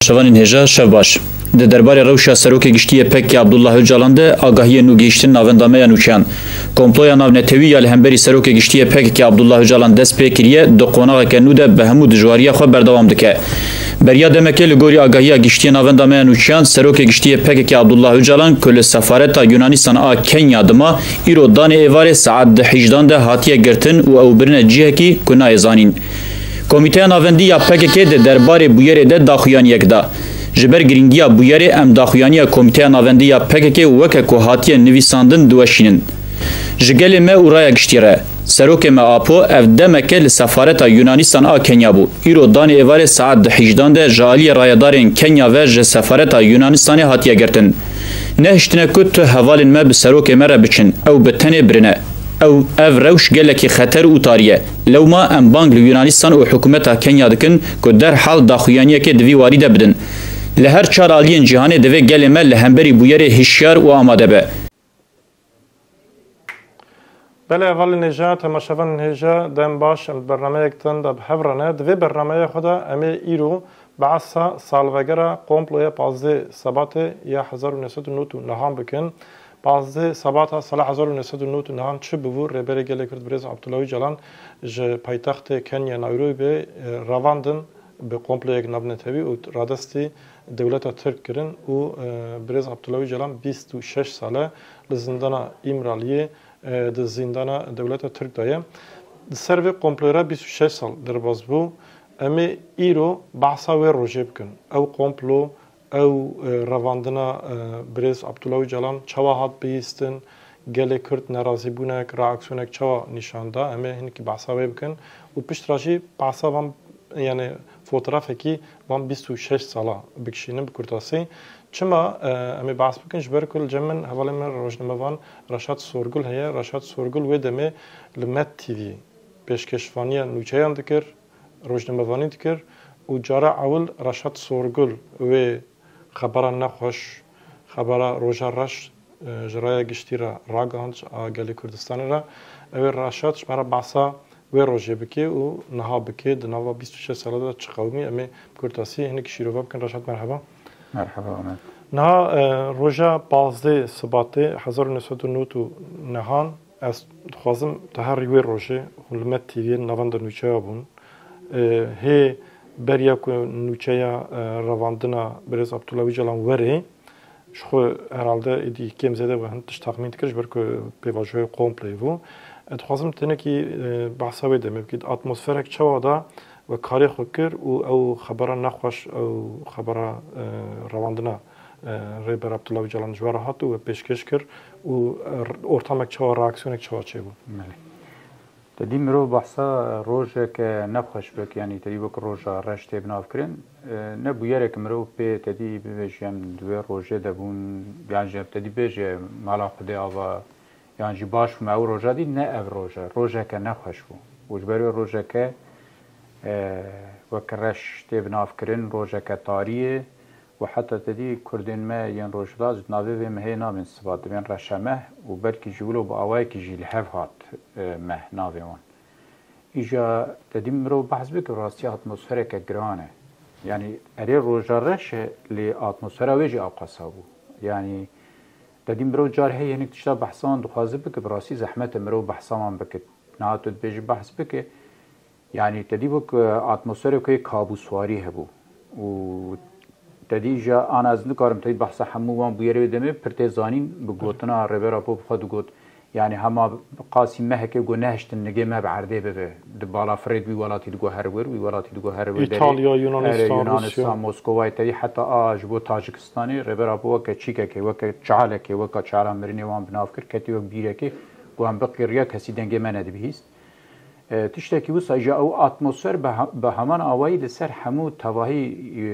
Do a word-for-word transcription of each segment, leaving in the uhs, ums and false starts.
Şevanên hêja, şev baş. Di derbarê rewşa Serokê Giştî yê P K K Abdullah Ocalan de agahiyên nû gihîştin navenda me ya nûçeyan. Komploya navnetewî ya li hemberî Serokê Giştî yê P K K Abdullah Ocalan dest pê kiriye, di qonaxeke nû de bi hemû dijwariya xwe berdewam dike. Beriya demekê li gorî agahiya giştî yê navenda me ya nûçeyan, Serokê Giştî yê P K K Abdullah Ocalan ku li sefareta Yunanistan a Kenya dima, îro danê êvarê saet di hîjdan de hatiye girtin û ew birine cihekî ku nayê zanîn. Komîteya Navendî ya P K K di derbarê bûyerê de daxuyaniyek da. Ji ber girîngiya bûyerê em daxuyaniya Komîteya Navendî ya P K K weke ku hatiye nivîsandin diweşînin. Ji gelê me û raya giştî re. Serokê me Apo ev demeke li sefareta Yunanistan a Kenya bû. Îro danê êvarê saet di hîjdan de ji aliyê rayedarên Kenya ve ji sefareta Yunanistanê hatiye girtin. Nehiştine ku tu hevalên me bi serokê me re biçin, ew bi tenê birine. Ew, ev rewş gelekî xeter û tarî ye. Lewma em bang li Yunanistan û hikûmeta Kenya dikin ku derhal daxuyaniyekê di vî warî de bidin. Li her çar aliyên cîhanê divê gelê me li hemberî bûyerê hişyar û amade be. Belê, hevalên hêja, temaşevanên hêja, dem baş, em bernameyek din de bi hev re ne. Di vê bernameyê xwe de em ê îro behsa salvegera komploya pazdeh Sebatê ya hezar û neh sed û nod û nehan bikin. Pazdeh Sebata sala hezar û neh sed û nod û nehan çi bûbû? Rêberê Gelê Kurd Birêz Abdullah Ocalan ji paytextê Kenya Nairobi, e, revandin bi komployek navnetewî û radestî dewleta Tirk kirin û, e, Birêz Abdullah Ocalan bîst û şeş sal e li zindana Îmraliyê, e, di zindana dewleta Tirk de ye. Di ser vê komployê re bîst û şeş sal derbas bû. Em ê îro behsa wê rojê bikin. Ew komplo, ew, e, revandina, e, Birêz Abdullah Ocalan çawa hat bihîstin, gelê Kurd nerazîbûnek, reaksiyonek çawa nîşan da? Em ê hinekî behsa wê bikin û piştre jî behsa van, yani, fotoğrafekî van bîst û şeş sala bikişînin bi kurtasî. Çima, e, em ê behs bikin? Ji ber ku li cem min hevalê min rojnamevan Reşat Sorgul heye. Reşat Sorgul wê demê li Med T V pêşkêşvaniya nûçeyan dikir, rojnamevanî dikir û cara ewil Reşat Sorgul wê xebera nexweş, xebera roja reş, e, ji raya giştî re ragihand, a gelê Kurdistanê re. Ew ê Reşat ji me re behsa wê rojê bike û niha bike, di nava bîst û şeş sala de çi qewimî, em ê bi kurtasî hinek şîrove bikin. Reşat, merheba. Merheba, Omer. Niha, e, roja pazdeh Sibatê hezar û neh sed û nod û nehan, ez dixwazim te herî wê rojê hûn li Med T V'yê navenda nûçeya bûn. E, hê beriya ku nûçeya, e, revandina Birêz Abdullah Ocalan were, ji xwe herhalde êdî kêm zêde we hin tişt texmîn dikir, ji ber ku pêvajoya kompleyê bû. Ez dixwazim tenekî, e, behsa wê demê bikî. Atmosferek çawa da we karê xwe kir û ew xebera nexweş, ew xebera, e, revandina, e, Rêber Abdullah Ocalan ji we re hat û we pêşkêş kir û, e, ortamek çawa, reaksiyonek çawa çêbû? Belê. Te dî mirov behsa rojeke nexweş bik, yanî te dî wek roja reş tê binavkirin. E, ne bûyerek mirov pê te dî bibêje em di wê rojê de bûn, yan jî te dî bêje mala Xwedê ava, yan jî baş bûme ew roja dî, ne ev roj e. Rojeke nexweş bû. Û ji ber wê rojeke, e, wek reş tê binavkirin, rojeke tarî ye. Û heta te dî Kurdên me yên Rojhilat ji navê vê mehê nabên Sibat, dibên Reşemeh û belkî ji wilo bi awayekî jî li hev hat, e, meh navê wan. Îja te dî mirov behs bike, rastî atmosfereke giran e. Yanî erê roja reş e, lê atmosfera wê jî ewqasa bû. Yanî te dî mirov car heye hinek tişta behsa wan dixwaze bike, bi rastî zehmet e mirov behsa wan bike. Niha tu dibêjî behs bike, Yanî te dî wek, e, atmosfereke kabûswarî hebû. Û te dî îja ana ez nikarim te dî behsa hemû wan bûyerê wê demê pir tê zanîn, bi gotina Rêber Apo bi xwe digot. Yanî hema qasî mehekê got nehiştin nigê me bi erdê bibe. Di balafirê di wî welatî digot her wir, wî welatî digot her wir derê. Îtalya, Yunanistan, Erê, Yunanistan, Rûsya. Moskowayê te dî heta a ji bo Tacikistanê Rêber Apo weke çîkekê, weke çalekê, weke çala mirinê wan bi nav kir, ketî wek bîrekê, got em biqîriya kesî dengê me nedibihîst. E, tiştekî wisa jî ew atmosfer bi he-, bi heman awayî li ser hemû tevahî,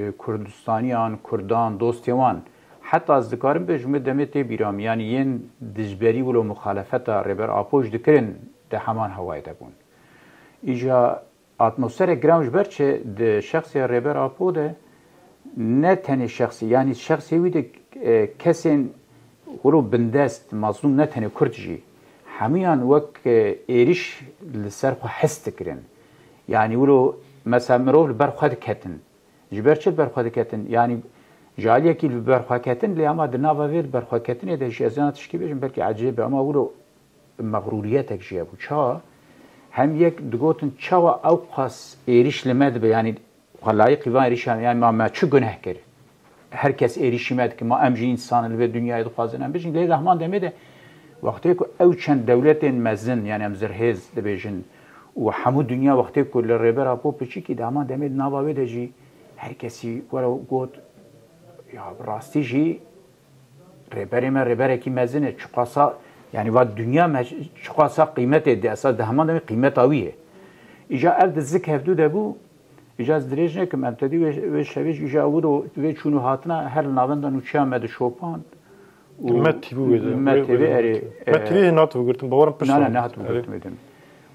e, Kurdistaniyan, Kurdan, dostê wan. Heta ez dikarim bêjim wê demê tê bîra min, yanî yên dijberî wilo muxalefeta Rêber Apo jî dikirin di heman hewayê de bûn. Îja atmosferek giran ji ber çi di şexsiya Rêber Apo de ne tenê şexsî, yanî şexsê wî de, e, kesên wilo bindest, mazlûm ne tenê Kurd jî, hemûyan wek, e, êrîş li ser xwe his dikirin. Yanî wilo mesela mirov li ber xwe diketin. Ji ber çi li ber xwe diketin? Yanî ji aliyekî li ber xwe ketin, lê ama di nava vê li ber xwe ketinê de jî ez ena tişkî bêjim, belkî ecêb be, ama wilo mexrûriyetek jî hebû. Çawa? Hem yek digotin, çawa ew qas êrîş li me dibe, yanî xwe layîqî van êrîşan, yanî ma me çi guneh kir? Her kes êrîşî me dike, ma em jî însan in, li vê dinyayê dixwazin em bijîn. Lê di heman demê de wextê ku ew çend dewletên mezin, yanî em zirhêz dibêjin û hemû dinya wextê ku li Rêber Apo piçikî, di heman demê di nava wê de jî her kesî were got, ya bi rastî jî rêberê me rêberekî mezin e, çiqasa, yanî va dinya me çiqasa qîmetê dide, esas di heman demê qîmeta wî ye. Îja ev di zik hevdû de bû, îja ez dirêj nekim, em tedî wê, wê şevê jî îja wiro vê çûn û hatina her li navenda nûçeya me dişopand. Û Me tîbû wê de, me wê, têbê wê erê, me tîbû. Me e, tîbî hê nehat bigirtin, bawerim pişt na, na, nehat bigirtin wê demê.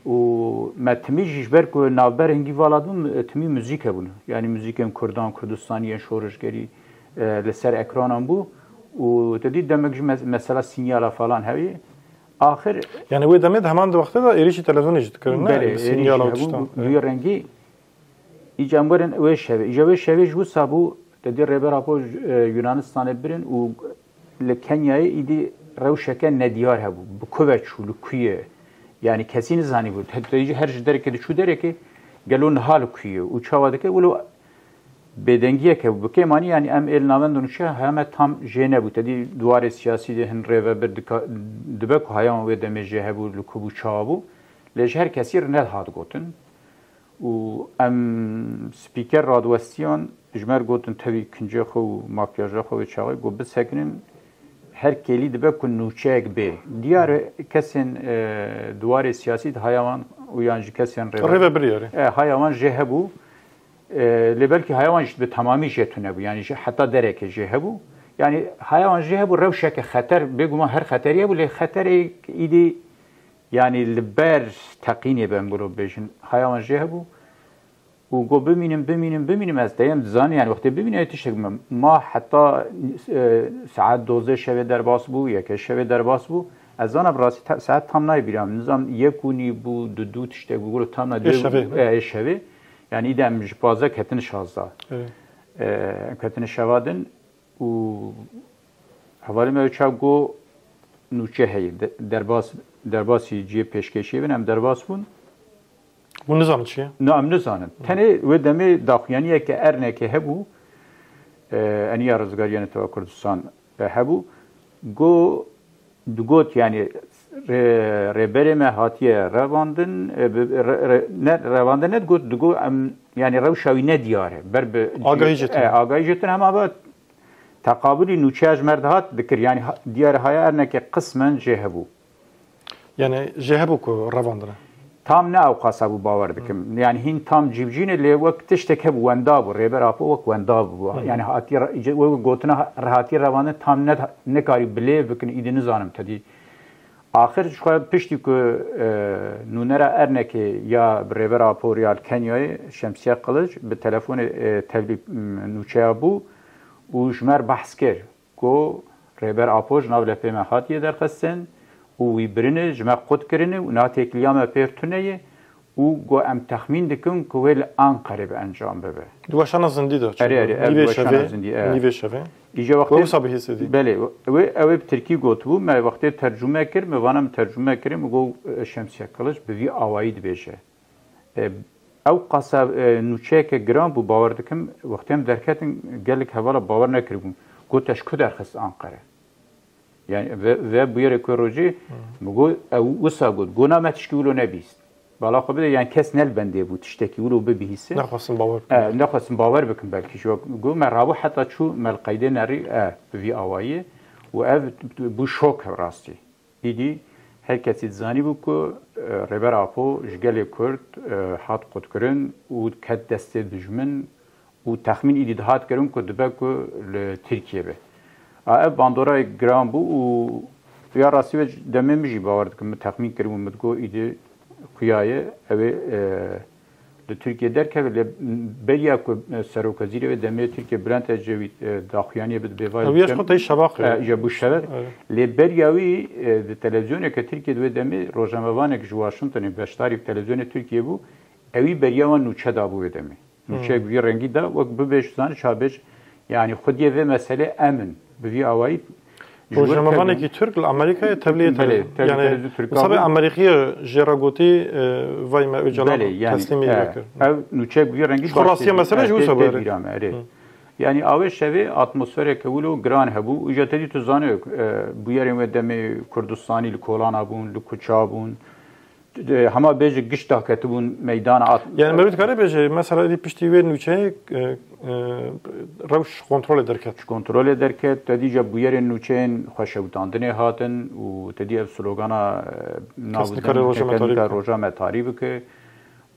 Û me timî jî ji ber ku navber hingî vala dibûn, timî muzîk hebûn. Yanî muzîkên kurdan, kurdistanî yên şorişgerî, e, li ser ekranan bû. Û te dî demek jî mes-, mesela sînyala falan heye. Axir Yani wê demê de heman di wextê de êrîşî televîzyonê jî dikirin, ne? Belê, Bi êrîşî sînyala û hebû, tiştan. Bi wî rengî. Îca em werin wê şevê. Îca wê şevê ji wisa bû, te dî Rêber Apo, e, Yunanistanê birin û li Kenyayê îdî rewşeke nediyar hebû. Bi ku ve çû, li ku ye? Yanî kesî nizanîbû. Te, te jî her ji derekê diçû derekê, gelo niha li ku ye û çawa dike? Wilo bêdengiyek hebû. Bi kêmanî, yanî em ê li navenda nûçe heme tam jê nebû. Te dî di warê siyasî de hin rêvebir dika-, dibe ku haya wan wê demê jê hebû, li ku bû, çawa bû. Lê ji her kesî re nedihat gotin. Û em spîker radiwestiyan, ji me re gotin tevî kincê xwe û makyaja xwe wê çaxê, got bisekinin, her kêlî dibe ku nûçeyek bê. Diyar e kesên, e, di warê siyasî de haya wan û yan jî kesên rêve-, Rêvebirî yarê. E, haya wan jê hebû. E, lê belkî haya wan jî bi temamî jê tune bû. Yanî jî heta derekê jê hebû. Yanî haya wan jê hebû, rewşeke xeter, bêguman her xeterî hebû, lê xeterê îdî, yanî li ber teqînê be, em gelo bêjin, haya wan jê hebû. Û got bimînim, bimînim, bimînim, ez deyem dizanî, yanî wextê bimîne tiştek me. Ma heta, e, saet dozdeh şevê derbas bû, yekê şevê derbas bû. Ez zana bi rastî te-, saet tam nayê bîra min. Nizam yek û nî bû, du, du tiştek bû, gelo tam na Ê dê şevê. E, ê şevê. Yanî îdî em ji pazdeh ketin şazdeh. Evet. E, em ketin şeva din û hevalê me çav got nûçe heye. De-, derbas, derbasî cihê pêşkêşiyê bin, em derbas bûn. Hûn nizanin çi ye? Na, em nizanin. Tenê wê demê daxuyaniyeke ernekê hebû, e, Eniya Rizgariyê Neteweka Kurdistan, e, hebû. Got, digot, yanî rê-, rêberê me hatiye revandin, e, bi, re-, re-, ne, revandin ne, digot, digot em, yanî rewşa wî ne diyar e. Ber bi Agahî jê tune. E, agahî jê tune, hema ve teqabulî nûçeya ji me re dihat dikir. Yanî ha-, diyar e haya ernekê qismen jê hebû. Yani jê hebû ku revandine? Tam ne ew qasa bû, bawer dikim. Hı. Yani hîn tam cîbicîne, lê wek tiştek hebû, wenda bû. Rêber Apo wek wenda bû. Hı hı. Yani hatî re-, ce-, wek gotina ha-, rehatî revandin tam ne, nekarî bilêv bikin, îdî nizanim te dî. Axir ji xwe piştî ku, e, nûnera ernekê ya bi Rêber Apo ya li Kenyayê, Şemsiye Kılıç, bi telefonê, e, tevlî, m, nûçeya bû û ji me re behs kir. Ku Rêber Apo ji nav lepê me hatiye derxistin û wî birine, ji me qut kirine û niha têkiliya me pêr tune ye û ku em texmîn dikin ku wê li Anqerê bi encam bibe. Di weşana zindî de çû. Erê, erê, ev Nîvê di weşana şevê, zindî, e. Nîvê şevê. Îje wextê We wisa bihîsê dî? Belê, wê, ew ê bi tirkî gotibû, me wextê tercûme kir, me vana min tercûme kirin, min got, e, Şemsiye Kılıç bi vî awayî dibêje. E, ew qasa, e, nûçeyeke giran bû, bawer dikim, wextê em derketin, gelek hevala bawer nekiribûn. Got, "Te ji ku derxist Anqere?" Yani ve, ve bûyerê ku rojê, Hmm. min got, ew wisa got, got, "Na me tişkî wilo nebîst." Bala xwe bide, yani kes ne li bendê bû, tiştekî wilo bibihîse. Nexwestin bawer bikin. E, nexwestin bawer bikin belkî. Ji wek got, me rabû heta çû me li qeydê nerî, e, bi vî awayî. Û ev bû şok rastî. Îdî her kesî dizanîbû ku, e, Rêber Apo ji gelê Kurd, e, hat qutkirin û ket destê dijmin û texmîn îdî dihat kirin ku dibe ku li Tirkiye be. A, ev bandorayek giran bû û ya rastî ve demê min jî bawer dikim, min texmîn kiribû, min digot îdî xuya ye, ew ê, e, li Tirkiye derkeve, lê beriya ku, e, Serokwezîrê wê demê Tirkiye Bülent Ecevît, e, daxuyaniyê bide bêvarî Ew yê bikin. Xwe tey şevaxê. E, îja bû şevak. Evet. Lê beriya wî, e, di televîzyoneke Tirkiye di wê demê rojnamevanek ji Washingtonê beşdarî bi televîzyonê Tirkiye bû, ewî beriya wan nûçe dabû wê demê. Nûçeyek vî rengî de wek bibêj, zanî çabêj, yanî xwediyê vê meselê em in. Bi vî awayî ji wir Rojnamevanekî tevlî- Tirk li Amerîkayê tevliyê Belê, tevlî tevlî yani, tevlî Tirk Musabê abû. Amerîkiyê jê re gotî, e, vay me Ocalan Belê, yani, teslîmî e, vekir. Ev nûçeyek vî rengî Ji xwe rastiya mesele ji wisa tê bû, erê. Bîra me, erê. Yanî awê şevê atmosfereke wilo giran hebû. Îja te dî tu zanî, e, bûyerên wê demê Kurdistanî li kolana bûn, li kuça bûn. E, hema bêje giş daketibûn meydana at- Yani, me dikare bêje, mesela, êdî piştî wê nûçeyê, e, e, rewş kontrolê derket. Ji kontrolê derket, te dî ca bûyerên nûçeyên xweşewitandinê hatin û te dî ev slogana, e, Kes navê nikare dem roja me kes tarî nikare bike. roja me tarî bike.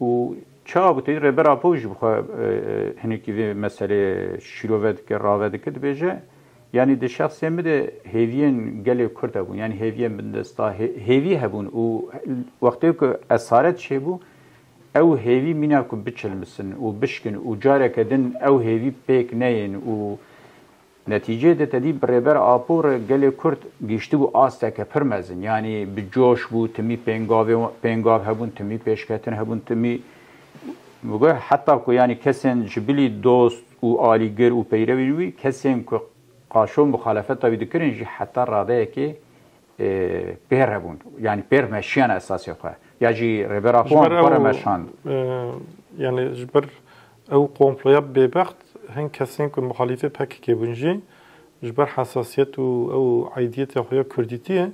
Û çawa bû, te dî Rêber Apo jî bi xwe, e, e, hinekî vê meselê şîrove dike, rave dike, dibêje, Yanî di şexsê min de hêviyên gelê Kurd hebûn, yanî hêviyên bindesta, hê-, hêvî hebûn û wextê ku esaret çêbû, ew hêvî mîna ku biçilmisin û bişkin û careke din ew hêvî pêk neyên û netîceyê de te dî bi Rêber Apo re gelê Kurd gihîştibû asteke pir mezin. Yanî bi coş bû, timî pêngavê, pêngav hebûn, timî pêşketin hebûn, timî Bi got, heta ku, yanî, kesên ji bilî dost û alîgir û peyrevên wî, kesên ku qaşo muxalefeta wî dikirin jî heta radeyekê, e, pêr hebûn. Yanî pêr meşiyane esasê xwe. Ya jî Rêber Apo wan bi xwe re meşand. E, yani ji ber ew komploya bêbext hin kesên ku muxalîfê P K K bûn jî ji ber hesasiyet û ew aidiyeta xwe ya Kurdîtiyê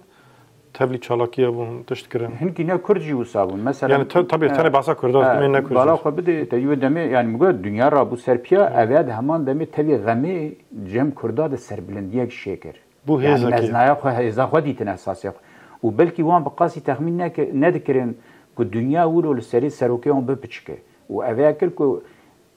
tevlî çalakiya bûn tişt kirin. Hinkî ne Kurd jî wisa bûn. Mesela, Yani te-, tabii, e, tenê bahsa Kurda e, dikî, ne Kurd bala jî. Xwe bidê, te yê demê, yani, min got, dinya ra bû serpiya, ev ya di heman demê tevî xemê cem Kurda de serbilindiyek şêkir. Bû Yani, hêzekê. Meznaya xwe, hêza xwe dîtin esasê xwe. Û belkî wan bi qasî texmîn neke-, nedikirin ku dinya wilo li serê serokê wan bipiçike. Û ev ya kir ku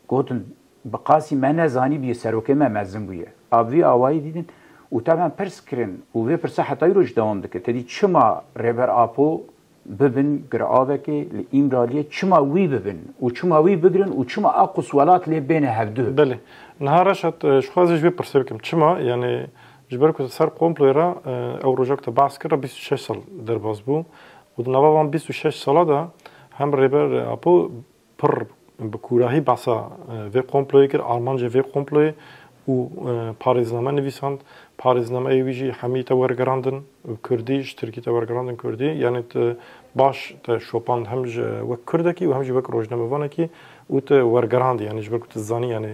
Gotin, bi qasî me nezanî bûye, serokê me mezin bûye. A vî awayî dîtin û te me pirs kirin û vê pirsa heta îro jî dewam dike. Te dî çima Rêber Apo bibin giravekê li Îmraliyê, çima wî bibin û çima wî bigirin û çima a qus welat lê bêne hevdu? Belê. Niha Reşat, e, ji xwe ez ê ji vê pirsê bikim. Çima? Yani ji ber ku ser komployê re, e, ew roja ku te behs kir re bîst û şeş sal derbas bû û di nava van bîst û şeş sala de hem Rêber Apo pir bi kûrahî behsa, e, vê komployê kir, armancê vê komployê û, e, parêzname nivîsand. Parêznameyê wî jî hemî te wergerandin kurdî, ji tirkî te wergerandin kurdî. Yani te baş te şopand hem ji wek kurdekî û hem jî wek rojnamevanekî û te wergerand, yani ji ber ku tu zanî, yani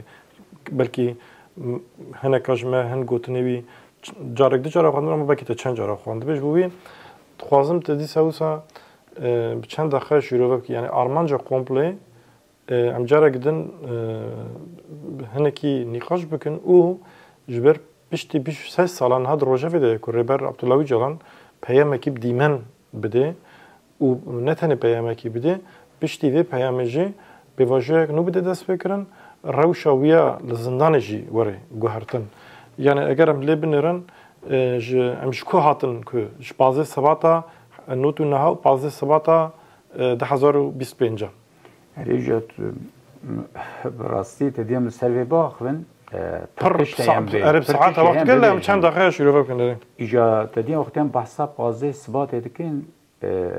belkî, m-, hineka ji me hin gotinê wî ç-, carek du cara xwendibin, ama belkî te çend cara xwendibê. Ji bo wî dixwazim te dîsa wisa, e, bi çend deqe şîrove bikî. Yani armanca komplê, e, em carek din, e, hinekî nîqaş bikin û ji ber piştî bîst û şeş salan niha di rojevê de ye ku Rêber Abdullah Ocalan peyamekî bi dîmen bidê û ne tenê peyamekî bidê, piştî vê peyamê jî pêvajoyek nû bide destpêkirin, rewşa wî ya li zindanê jî were guhertin. Yani eger em lê binêrin, e, ji, em ji ku hatin ku ji pazdeh Sebata, e, not û niha û pazdeh Sebata, e, du hezar û bîst û pênc. Erê, îca tu, bi rastî te diyem li ser vê biaxivin, e, Pir pir tiştê sa-, em bê, erê, pir saeta tiştê wext em gelê, em bibêjin. Çend deqeya şîrove bikin, erê. Îca te diyem wextê em behsa pazdeh Sibatê dikin, e,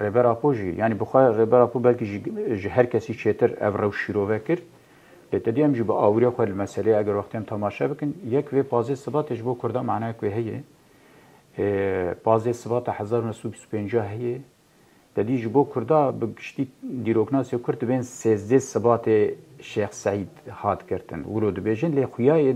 Rêber Apo jî, yanî bi xwe Rêber Apo belkî ji, ji her kesî çêtir ev rewş şîrove kir. Lê te diyem jî bi awirê xwe li meseleyê eger wextê em temaşe bikin, yek vê pazdeh Sibatê ji bo Kurda manayek wê heye. E, pazdeh Sibata hezar û neh sed û bîst û pênc heye. Te dî ji bo Kurda bi giştî dîroknasê Kurd dibên sêzdeh Sibatê Şêx Seîd hat girtin. Wilo dibêjin, lê xuyayê,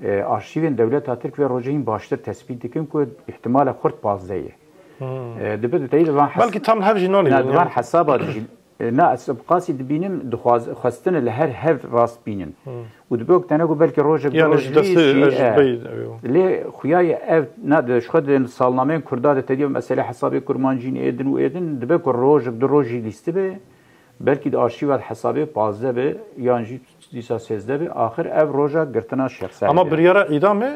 e, arşîvên dewleta Tirk vê rojê hîn baştir tespît dikin ku îhtimale xurt pazdeh ye. Hmm. E, dibe di teyî de van hes-, Belkî tam hev jî nanî, na, yani. Di van hesaba de jî, e, na, ez bi qasî dibînim, dixwaz-, xwestine li her hev rast bînin. Hmm. Û dibe ku te ne ku belkî rojek, Yani roj ji destê, lîst jî, e, ji e. beyî, ew. Lê xuya ye ev, na, di, ji xwe di salnameyên Kurda de te dî meselê hesabê Kurmancîn ê din û ê din, dibe ku rojek du roj jî lîstibe, belkî di arşîva de hesabê pazdeh be, yan jî dîsa sêzdeh be, axir ev roja girtina Şêx Seîd Ama e. biryara îdamê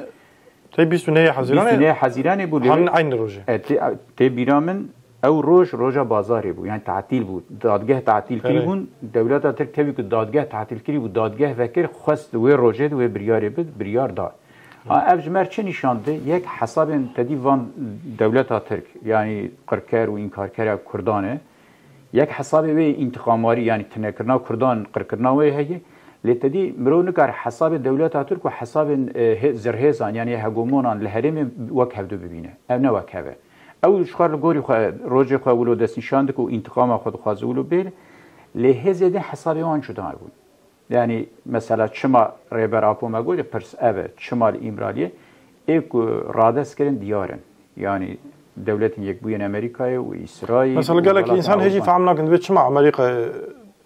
tê bîst û nehê Hezîranê, Bîst û nehê Hezîranê bû, lê hanin eynî rojê. E, tê, tê bîra min, Ew roj, roja bazarê bû, yani tatîl bû. Dadgeh tatîl kirî Erê. bûn, dewleta Tirk tevî ku dadgeh tatîl kirî bû, dadgeh vekir, xwest wê rojê de wê biryarê bid, biryar da. Ha, ev ji mer çi nîşan dide? Yek, hesabên tedî van dewleta Tirk, yani qirker û înkarkera Kurdan e. Yek hesabê wê întiqamarî, yanî tunekirina Kurdan, qirkirina wê heye. Lê te dî mirov nikare hesabê dewleta Tirk û hesabên, e, hê-, zirhêzan, yanî hegemonan li herêmê wek hevdu bibîne. Ev ne wek hev e. Ew ji xwe li gorî xwe, rojê xwe wilo destnîşan dike û întiqama xwe dixwaze wilo bêle. Lê hêzê din hesabê wan cuda bûn. Yanî mesela çima Rêber Apo me got, pirs ev e, çima li Îmraliyê ê ku radest kirin diyar in. Yanî Dewletên Yekbûyên Amerîkayê û Îsraîl Mesela û gelek welata însan hêjî Ewropa. Fehm nakin divê çima Amerîka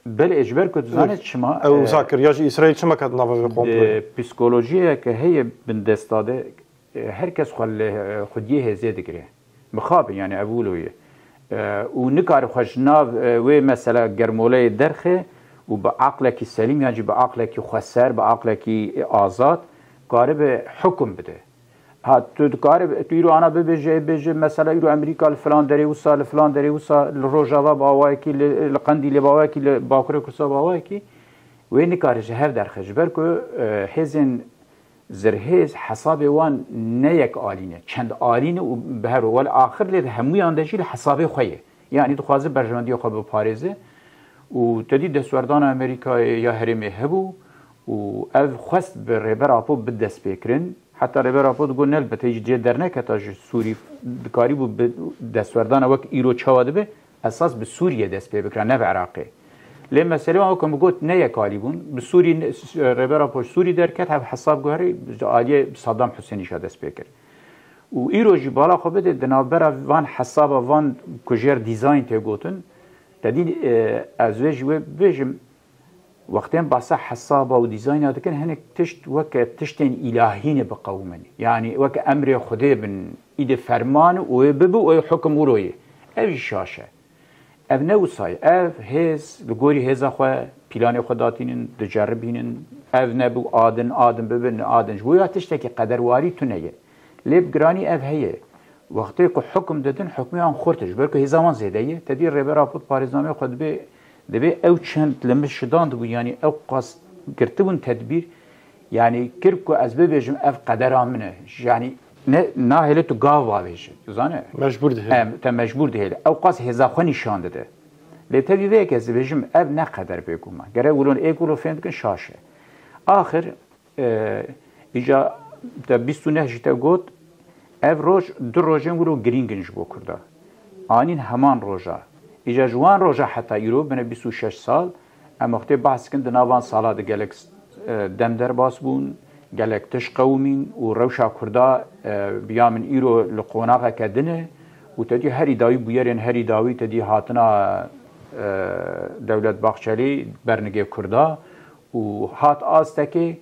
Belê, ji ber ku tu zanî çima, ew e, wisa kir, ya jî Îsraîl çima ket nava vê komployê? E, psîkolojiyeke heye bindesta de, e, her kes xwe li, e, xwediyê hêzê digire. Mixabin, yanî ev wilo ye. E, û nikare xwe ji nav, e, wê mesela germoleyê derxe û bi aqlekî selîm yan jî bi aqlekî xweser, bi aqlekî azad karibe hukum bide. Ha, tu dikarî, tu îro ana bibêje, bêje, mesela îro Amerîka li filan derê wisa, li filan derê wisa, li Rojava bi awayekî, li, li Qendîlê bi awayekî, li Bakurê Kurdistan bi awayekî, wê nikare ji hev derxe. Ji ber ku, e, hêzên zirhêz hesabê wan ne yek alî ne, çend alî ne û bi her wal axir lê di hemûyan de jî li hesabê xwe ye. Yanî dixwaze berjewendiya xwe biparêze û te dî destwerdana Amerîkayê ya herêmê hebû û ev xwest bi Rêber Apo bi dest pê kirin. Heta Rêber Apo digot, ne, elbet hêj cê derneketa ji Sûrî, dikarîbû bi destwerdana wek îro çawa dibe, esas bi Sûriyê dest pê bikira, ne bi Iraqê. Lê meselê wan weke min got, ne yekalî bûn. Bi Sûrî, Rêber Apo ji Sûrî derket, hev hesab guherî, ji aliyê Saddam Husênî jî dest pê kir. Û îro jî bala xwe bide di navbera van hesaba van ku jêr dîzayn tê gotin, te dî, e, ez vê ji wê bibêjim, wextên behsa hesaba û dîzayna dikin, hinek tişt weke tiştên îlahî ne biqewimin. Yanî weke emrê Xwedê bin, îdî ferman û wê bibe û wê hukim wilo ye. Ev jî şaş e. Ev ne wisa ye. Ev hêz, li gorî hêza xwe, pîlanê xwe datînin, diceribînin. Ev nebû, a din, a din bibin, a din. Ji bo ya tiştekî qederwarî tune ye. Lê bi giranî ev heye. Wextê ku hukum didin, hukmê wan xurt e. Ji ber ku hêza wan zêde ye, te dî Rêber Apo parêznameyê xwe dibê, dibê ew çend li min şidan dibû, yanî ew qas girtibûn tedbîr, yanî kir ku ez bibêjim, ev qedera min e. Yanî ne, nahêle tu gav bavêje. Tu zane? Mecbûr dihêle. Em, te mecbûr dihêle. Ew qas hêza xwe nîşan dide. Lê tevî vê yekê ez dibêjim, ev ne qeder bêguman. Gere wilo ê ku wilo fêm dikin şaş e. Axir, e, îca te bîst û neh jî te got, ev roj du rojên wilo girîng in ji bo Kurda. Anîn heman roja. Îca ji wan roja heta îro bine bîst û şeş sal, em wextê behs dikin di nav van sala de gelek, e, dem derbas bûn, gelek tişt qewimîn û rewşa Kurda, e, bi ya min îro li qonaxeke din e û te dî herî dawî bûyerên herî dawî te dî hatina, e, Dewlet Bahçelî bernigê Kurda û hat astekê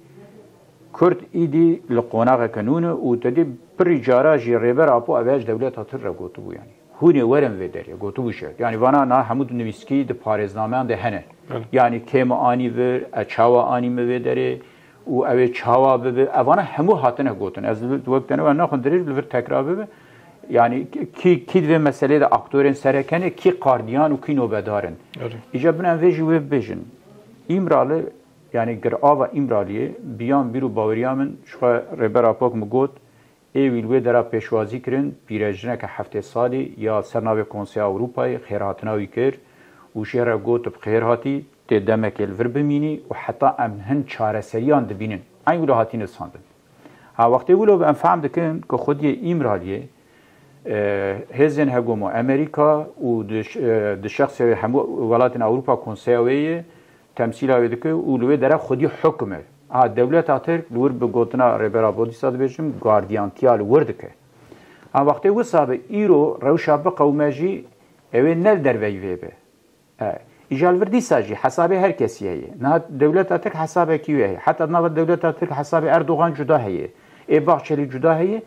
Kurd îdî li qonaxeke nû ne û te dî pirî cara jî Rêber Apo ev ji dewleta Tirk re gotibû, yanî hûn ê werin vê derê, gotibû jî. Yanî vana na hemû di nivîskî di parêznameyan de hene. Belê. Yanî kê min anî vir, e, çawa anî min vê derê û ew ê çawa bibe. Evana hemû hatine gotin. Ez li, wek te ne naxwin dirêj li vir tekrar bibe. Yanî kî, kî di vê meselê de aktorên sereke ne, kî qardiyan û kî nobedar in. Belê. Îca bin em vê jî wê bibêjin. Îmrali, yanî girava Îmraliyê, biyan bîr û baweriya min, ji xwe Rêber Apo wek min got, ê wî li wê dera pêşwazî kirin, pîrejineke heftê salî ya ser navê Konseya Ewropayê xêrhatina wî kir û jê re got, tu bi xêr hatî, tê demekê li vir bimînî û heta em hin çareseriyan dibînin. Eyn wilo hatî nivîsandin. Ha, wextê wilo em fehm dikin ku xwediyê Îmraliyê, e, hêzên hegoma Amerîka û di ş-, e, di şexsê wê hemû welatên Ewropa Konseya wê ye, temsîla wê dike û li wê dere xwedî hukim e. Ha, dewleta Tirk li wir bi gotina Rêber Apo dîsa dibêjim, gardiyantiya li wir dike. Ha, wextê wisa be îro rewşa biqewime jî, ew ê ne li derveyî vê be. E, îja li vir dîsa jî hesabê her kesî heye. Niha dewleta Tirk hesabekî wê heye. Heta di nava dewleta Tirk hesabê Erdogan cuda heye. Ê Bahçelî cuda heye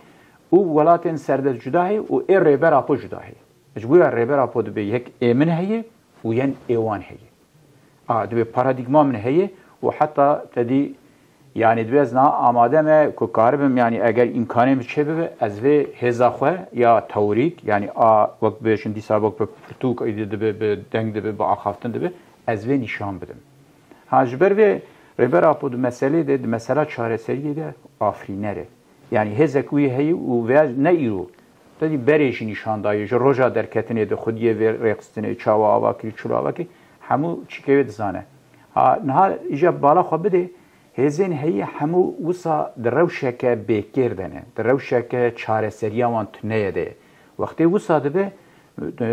û welatên serdest cuda heye û ê Rêber Apo cuda heye. Ji bo ya Rêber Apo dibe yek ê min heye û yen ê wan heye. A, dibe paradîgma min heye û heta te dî, yanî dibe ez niha amade me ku karibim, yanî eger îmkanê min çêbibe, ez vê hêza xwe ya teorîk, yanî a, wek bibêjin dîsa wek bi pirtûk êdî dibe, bi deng dibe, bi axaftin dibe, ez vê nîşan bidim. Ha, ji ber vê Rêber Apo di meselê de, di mesela çareseriyê de afirîner e. Yanî hêzek wî heye û vêya ne îro. Te dî berê jî nîşan daye, ji roja derketinê de xwediyê vê rêxistinê, çawa ava kirî, çilo ava kirî, hemû çîkê wê dizane. Ha, niha îja bala xwe bidê, hêzên heyî hemû wisa di rewşeke bêkêr de ne, di rewşeke çareseriya wan tuneye de ye. Wextê wisa dibe,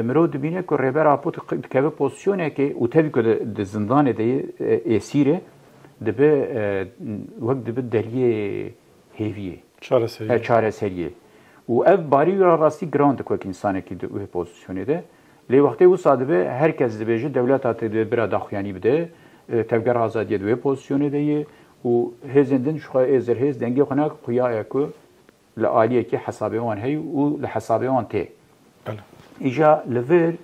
mirov dibîne ku Rêber Apo dikeve pozisyonekê û tevî ku di, di zindanê de ye, e, êsîr e, dibe, e, wek dibe deriyê hêviyê. Çareseriyê. E, çareseriyê. Û ev barî wî ra rastî giran dike wek însanekî di wê pozisyonê de. Lê wextê wisa dibe, her kes dibêje, dewleta te divê bira daxuyanî bide, e, Tevgera Azadiyê di wê pozisyonê de ye û hêzên din ji xwe ê zirhêz dengê xwe nake, xuya ye ku li aliyekî hesabê wan heye û li hesabê wan tê. Bele. Îja li vir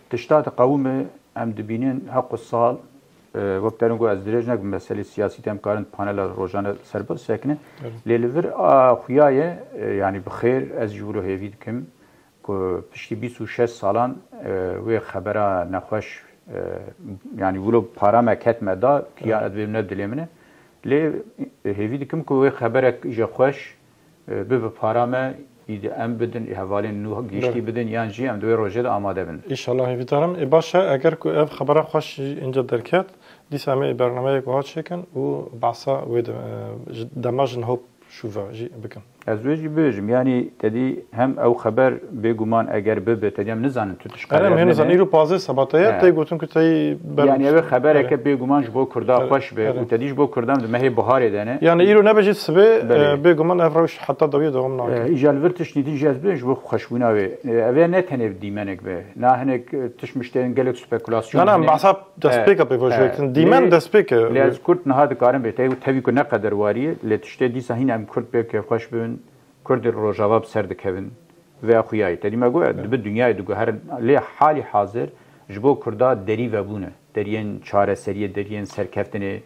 tişta diqewime, em dibînin heq û sal, e, wek te got, ez dirêj nekim, meselê siyasî te em karin panela rojane ser bisekinin. Bele. Lê li vir, a, xuya ye, e, yanî bi xêr, ez ji wilo hêvî dikim ku piştî bîst û şeş salan, e, wê xebera nexweş, e, yanî wilo para me ket me da, kiya Bele. ez bêm ne dilê min e. Lê hêvî dikim ku wê xeberek ji xweş, e, bibe para me, îdî em bidin, ê hevalên nû gihîştî Bele. bidin, yan jî em di wê rojê de amade bin. Înşallah hêvîdar im. Ê baş e, eger ku ev xebera xweş jî înca derket, dîsa em ê bernameyek wiha çêkin û behsa wê de, e, ji dema ji niho şûve jî bikin. Ez wê jî bibêjim, yanî te dî hem ew xeber bêguman eger bibe, te dî em nizanin tu tişt Erê, em hê nizanin, îro pazdeh sebate ye, He. tê gotin ku tey ber Yanî ew ê xebereke Erê. bêguman ji bo Kurda Erê, xweş be erê. û te dî ji bo Kurdan di mehê biharê de ne. Yanî îro nebe jî sibê, Belê. e, bêguman ev rewş heta dawiyê dewam nake. E, îja li vir tiştî din jî ez bibêjim ji bo xweşbûna wê. E, ev ê ne tenê dîmenek be. Na hinek, e, tişt miştên gelek spekulasyon Na, na, hene. behsa destpêka E, pêvajoyê e, kin. Dîmen lê, destpêk e. lê ez Kurd niha dikarim bê. Te, tevî ku ne qederwarî ye, lê tiştê dîsa hîn em Kurd pê kêfxweş bibin. Kurd ê li Rojava bi ser dikevin. Vê xuya ye. Te dî me got, dibe dinyayê diguherin. Lê halî hazir ji bo Kurda derî vebûne. Deriyên çareseriyê, deriyên serkeftinê.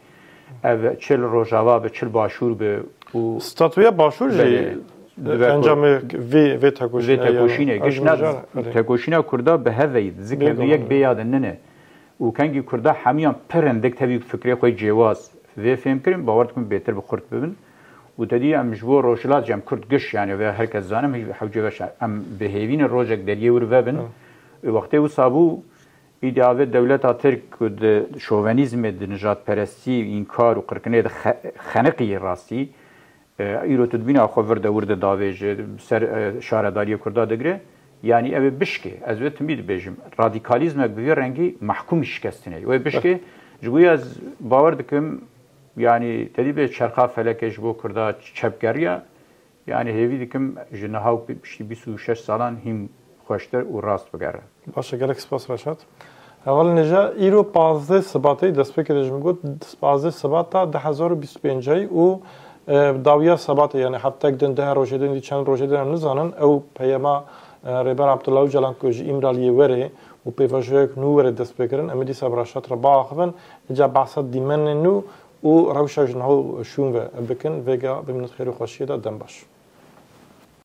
Ev çi li Rojava be, çi li Başûr be û Statûya Başûr jî Belê. Dibe ku encamê vê, vê tekoşînê vê ye. tekoşînê, Ez giş ne mijar, erê. tekoşîna Kurda bi hev ve yî, zikevdu Bêguman. yek bê yadin nine. Û kengî Kurda hemiyan pir hindik tevî fikrê xwe cêwaz vê fêm kirin, bawer dikim bêtir bi xurt bibin. Û te dî em ji bo Rojhilat jî em Kurd giş, yani vê herkes zanim, hewce veş em bi hêvî ne rojek deriyê wir vebin. Hı. Û wextê wisa bû, îdî avê dewleta Tirk ku di şovenîzmê, di nijadperestî, înkar û qirkinê de xe-, xeniqî rastî, E, îro tu dibîne xwe vir de wir de davêje, ser, e, şaredariyê Kurda digire. Yanî ew ê bişkê. Ez wê timî dibêjim. Radîkalîzmek bi vî rengî mehkûmî şikestinê. Wê bişkê, ji bo ez bawer dikim, yanî te dî bê çerxa felekê ji bo Kurda çepgeriya. Yanî hêvî dikim ji niha û piştî bîst û şeş salan hîn xweştir û rast bigere. Baş e, gelek spas Reşat. Hevalên hêja, îro pazdeh Sibatê, destpêkê de jî min got, pazdeh Sibata du hezar û bîst û pênc û, e, dawiya Sibatê, yani heftek din, deh rojê din, dî çend rojê din em nizanin, ew peyama, e, Rêber Abdullah Ocalan ku ji Îmraliyê were û pêvajoyek nû were destpêkirin, em ê dîsa bi Reşat re biaxivin, îca behsa dîmenên nû û rewşa ji niho şûn ve bikin, vêga bimînin xêr û xweşiyê de, dem baş.